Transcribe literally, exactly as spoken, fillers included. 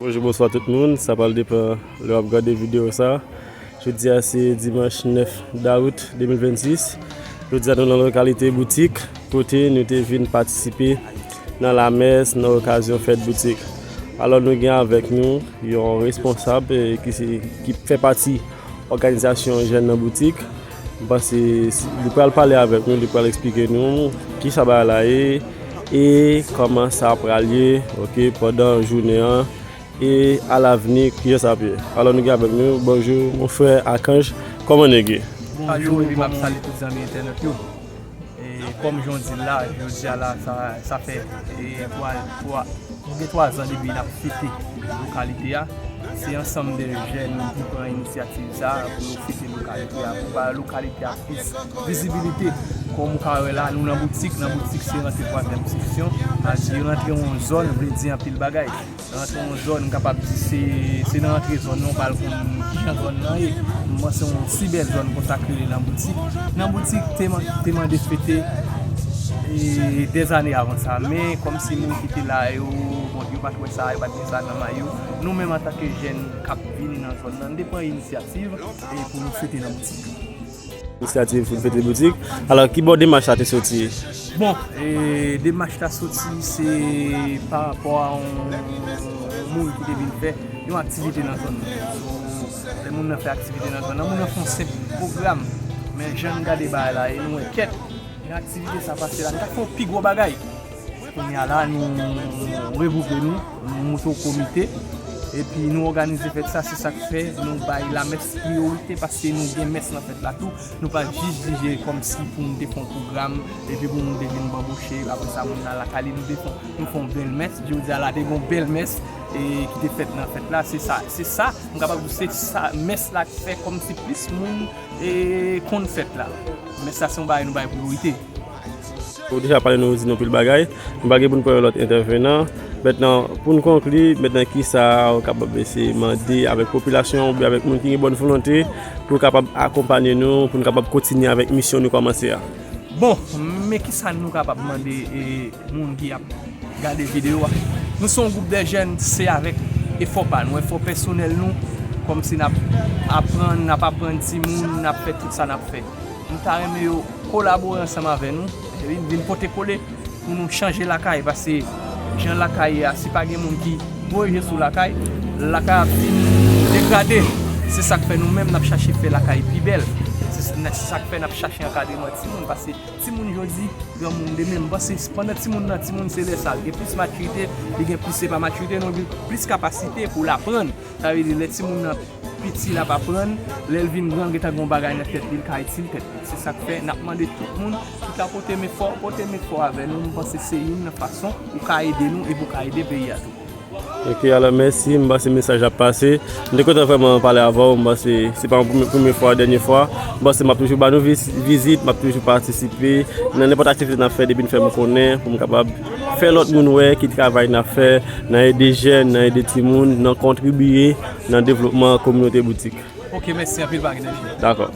Bonjou, bonswa tout moun. Sa pral depann lè w ap gade videyo sa. Jodi a se dimanch nèf dawout de mil vennsis. Jodi a nou nan lokalite Boutik, kote nou te vin patisipe nan lamès nan okazyon fèt Boutik. Alò nou gen avèk nou yon responsab eh, ki, se, ki fè pati òganizasyon jèn nan Boutik. M panse li pral pale avèk nou, li pral eksplike nou kisa bagay la ye e kòman sa pral ye, ok, pandan jounen an e alavni kijan sa ap ye. Alò nou gen avèk nou, bonjou mon frè Akanj, kòman nèg ye? Bonjou, epi m ap salye tout zanmi entènòt yo. E kòm jan w di l la, jodi a la, sa, sa fè e twa, twa, nou gen twa zan depi n ap fete lokalite a. Se ansanm de jèn ki pran inisyativ sa a pou yo fete lokalite a, pou ba lokalite a plis vizibilite. Kòm ou ka wè la, nou nan Boutik, nan Boutik se rantre twazyèm seksyon. Sa di rantre yon zòn vle di anpil bagay. Rantre yon zòn, m kapab di se, se nan rantre zòn nan, ou pral konn kijan zòn nan ye. M panse yon si bèl zòn konsa ki rele nan Boutik. Nan Boutik, te, man- te mande fete e dèzane avan sa. Men, kòmsi moun ki te la yo, bon, yo pa t wè sa, yo pa t gen sa nan may yo. Nou menm, antanke jèn k ap vini nan zòn nan, n te pran inisyativ e pou nou fete nan Boutik. Inisyativ pou n fete Boutik. Alò, ki bò demach la te soti? Bon, e, demach la soti se pa rapò a yon moun ki te vin fè yon aktivite nan zòn nan. So, lè moun nan fè aktivite nan zòn nan, moun nan fè yon senp pwogram. Men jan n gade bagay la, e nou wè kèt, jan aktivite sa pase la, n ta fè yon pi gwo bagay. Kounye a la, nou regwoupe nou, nou monte yon komite, epi nou òganize fèt sa, se sa k fè nou bay lamès priyorite, paske nou gen mès nan fèt la tou. Nou pa jis dirije kòmsi pou nou te fè yon pwogram, epi pou nou te vin banboche, apre sa moun nan lakay li, nou te fè, nou fè yon bèl mès. Jodi a la, te gen yon bèl mès e, ki te fèt nan fèt la. Se sa, se sa, m kapab di se sa, mès la k fè kòmsi plis moun e, konn fèt la. Mès la se yon bagay nou bay priyorite. Ou deja pale nou, di nou pil bagay. Nou pa gen pou n pran yon lòt entèvenan. Mentnan, pou n konkli, mentnan kisa ou kapab eseye mande avèk popilasyon oubyen avèk moun ki gen bòn volonte pou kapab akonpanye nou, pou n kapab kontinye avèk misyon nou kòmanse a? Bon, men kisa nou kapab mande e, moun ki ap gade videyo a? Nou se yon gwoup de jèn, se avèk efò pa nou, efò pèsonèl nou, kòmsi n ap aprann, n ap aprann timoun, n ap fè tout sa n ap fè. Nou ta renmen yo kolabore ansanm avè nou, epi vin pote kole pou nou chanje lakay, paske jan lakay ye a, si pa gen moun ki pwoje sou lakay, lakay ap vin degrade. Se sa k fè nou menm n ap chache fè lakay pi bèl. Se, se sa k fè n ap chache ankadreman timoun, paske timoun jodi, granmoun demen. M panse pandan timoun nan, timoun se lè sa l gen plis matirite, li gen plis, se pa matirite non, li plis kapasite pou l aprann. Sa vle di lè timoun nan piti l ap aprann, lè l vin gran l gentan gen yon bagay nan tèt li, l ka itil tèt li. Se sa k fè n ap mande tout moun ki ka pote men fò, pote men fò avè nou. M panse se youn nan fason ou ka ede nou epi ou ka ede peyi a tou. Ok, alò mèsi, m panse mesaj la ap pase. M te kontan vrèman pale avè w, m panse se pa yon premye, premye fwa, dènye fwa. M panse m ap toujou ba nou vis- vizit, m ap toujou patisipe nan nenpòt aktivite n ap fè depi n fè m konnen pou m kapab fè lòt moun wè ki travay n ap fè nan ede jèn, nan ede timoun, nan kontribiye nan devlopman kominote Boutik. Ok, mèsi anpil, pa gen danje. Dakò.